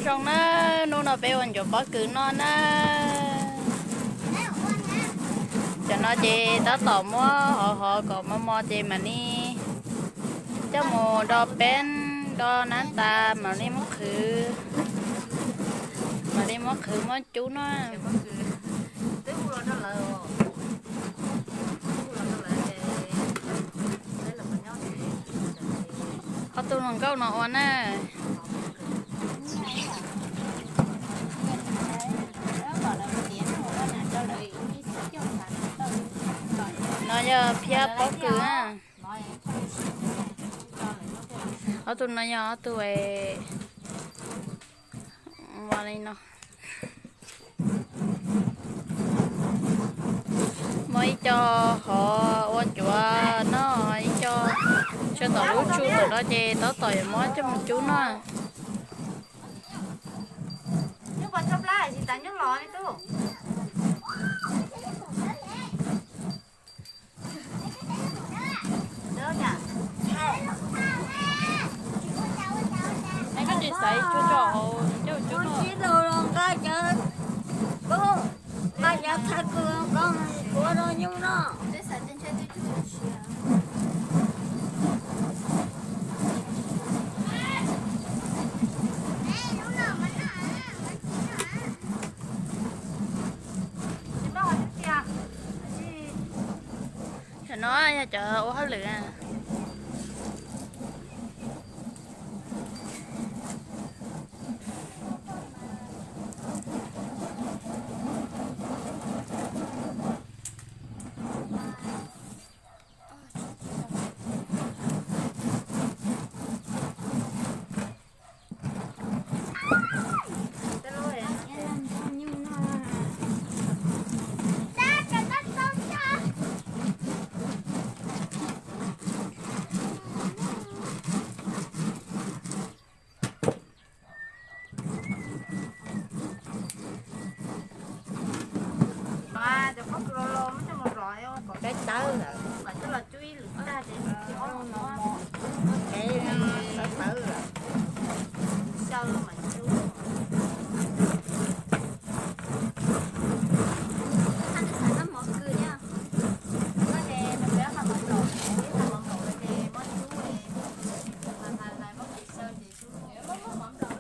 Zoo na, hnub no peb ua ncuav pob kws noj na. Cov no ces tab tom muab hov hov kom mos mos ces mam li coj mus do peeb do nab tas mam li muab qhwv, mam li muab qhwv muab cub noj. Ob tug hluas nkauj no ua na. No yog phiab pob kws na. Ob tug no yog ob tug ua li no. Muab ib co hov ua ncuav noj, ib co tshuav tom lub tsu tom no ces tab tom yuav muab coj mus cub noj. Koj tsis xaiv tsuag tso hauv coj cub noj. Nqa cov, nqa cov thaj kws koj mus kuav rau nyuj noj. Cov no yog cov ua hauj lwm. Cov pob kws los los muab coj mus rov kom tawv lawm, mam coj los cub ib lwm tag ces cov no mos, tawv tawv lawm, xyaw mas cub. Mos kws thiab, no ces nws peb ha mov nplaum, peb ha mov nplaum ces muab cub, hais hais muab kis xyaw ces cub, muab mov nplaum.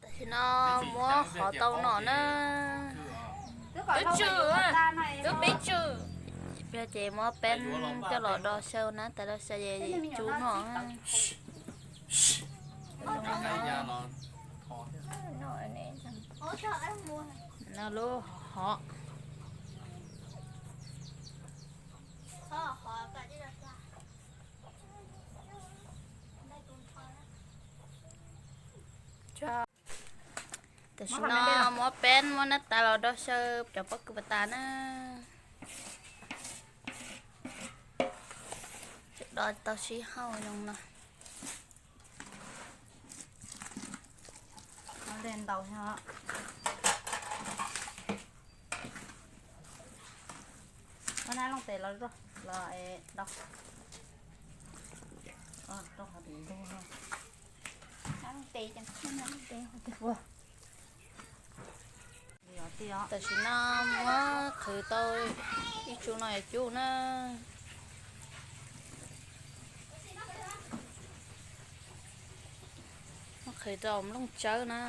Tam sim no muab qhov tau no na. Twb tswm, twb pib tswm. Peb ces muab peeb coj los do xyaw na, tas do xyaw ces cub noj. No lub hov. Tam sim no muab peeb muab nab tas los do xyaw cov pob kws pas tas na. Tseem do tau sib hau zoo no. Tam sim no muab qhwv tau ib tsu no yuav cub na. Muab qhwv tau nplooj tsawb na.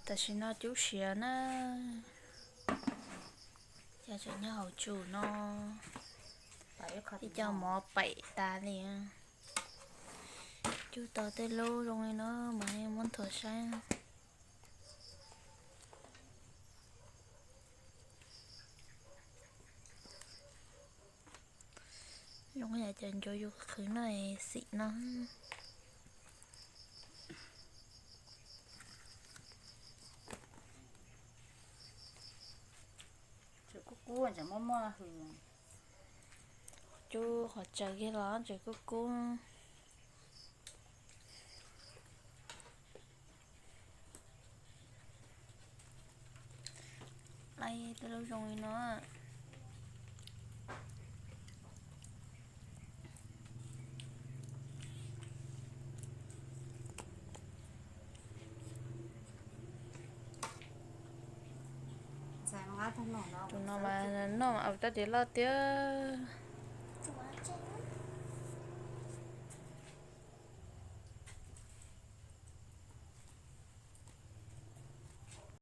Tam sim no cub siav na, cov tseem nyob hauv tsum no, ib co mov paim tas li. Cub tau tej lub zoo li no mas muab nthuav saib. Zoo yam cov ncuav yus qhwv no xim no. Cub qhov tsaws kiag los tseem kub kub. Laib tej lub zoo li no. Tus no mas noj mas ua rab diav loj tiag.